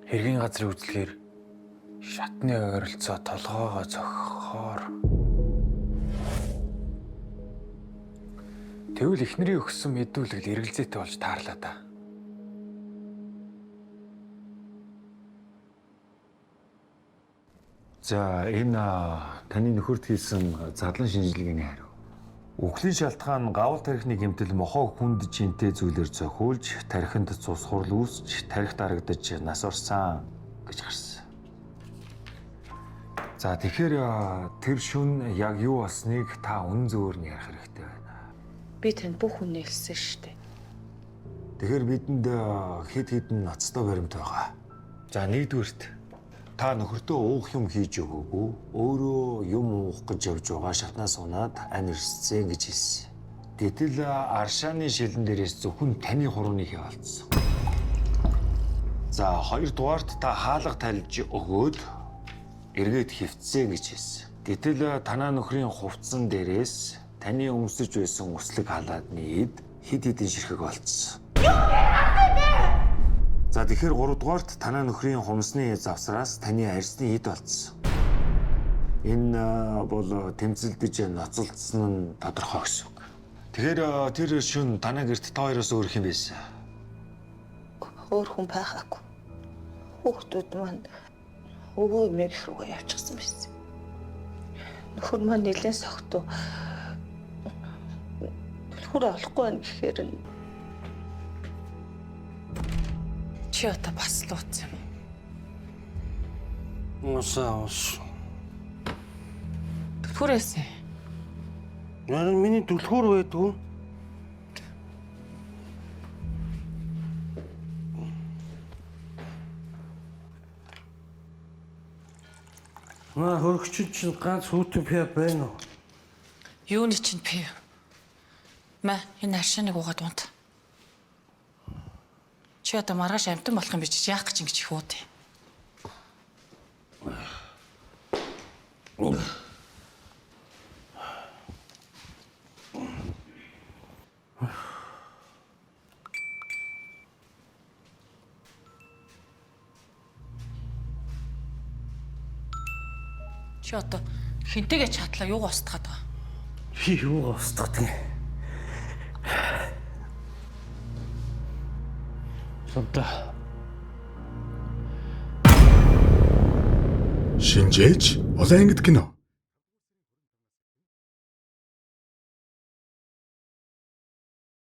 Хэргийн газрын үзлэгээр шатны ойролцоо толгоогоо зохихоор. Тэгвэл эхнэрийн өгсөн мэдүүлгэл эргэлзээтэй болж таарлаа да. За энэ таны нөхөрт хийсэн задлан шинжилгээний хариу. Үхлийн шалтгаан гавл тархины гэмтэл мохоо хүнд жинтэй зүйлээр зохиулж, тархинд цус хурал үүсч, тархи дарагдаж нас орсон гэж гарсан. За тэгэхээр тэр шүн яг юу болсныг та үнэн зөвөр нь ярих хэрэгтэй байна. Би танд бүх үнэ хэлсэн шүү дээ. Тэгэхээр бидэнд хэд хэдэн ноцтой баримт байгаа. За нэгдүгüрт та нөхөртөө уух юм хийж өгөөгүй, өөрөө юм уух гэж явж байгаа шатнаас унаад ань ирсэн гэж хэлсэн. Гэтэл аршааны шилэн дээрээс зөвхөн таны хурууны хээ олдсон. За хоёрдугаарт та хаалга тальж өгөөд эргээд хөвцсөн гэж хэлсэн. Гэтэл танаа нөхрийн хувцсан дээрээс таны өмсөж байсан үслэг халаадны эд хэд хэдэн ширхэг олдсон. За тэгэхээр гуравдугаарт танаа нөхрийн хумсны завсраас таны арьсны эд олдсон. Энэ бол тэмцэлдэж ноцолдсон нь тодорхой гэсэн үг. Тэгэхээр тэр шүн танаа гэрт та хоёроос өөр хэм байсан. Өөр хүн байхаагүй. Хүүхдүүд маань өвөө мэрх рүүгээ явчихсан байсан. Нөхөр маань нэлээд согтуу. Түлхүүр олохгүй байна гэхээр нь Чи одоо бас л ууцсан юм уу? Усаа ус. Түлхүүрээс. Яа миний түлхүүр байдгүй. Маа хөрөгчид чинь ганц хүүтэн пиа байна уу? Юуны чинь пив? Мә, энэ аршааныг уугаад унт. Чи одоо маргааш амтан болох юм биш чи яах гэж ингэж их ууд юм? Чи одоо хинтэйгээ чатлаа юугаа устгаад байгаа? Би юугаа устгах юм? Сунта. Шинжээч улаан ангид кино.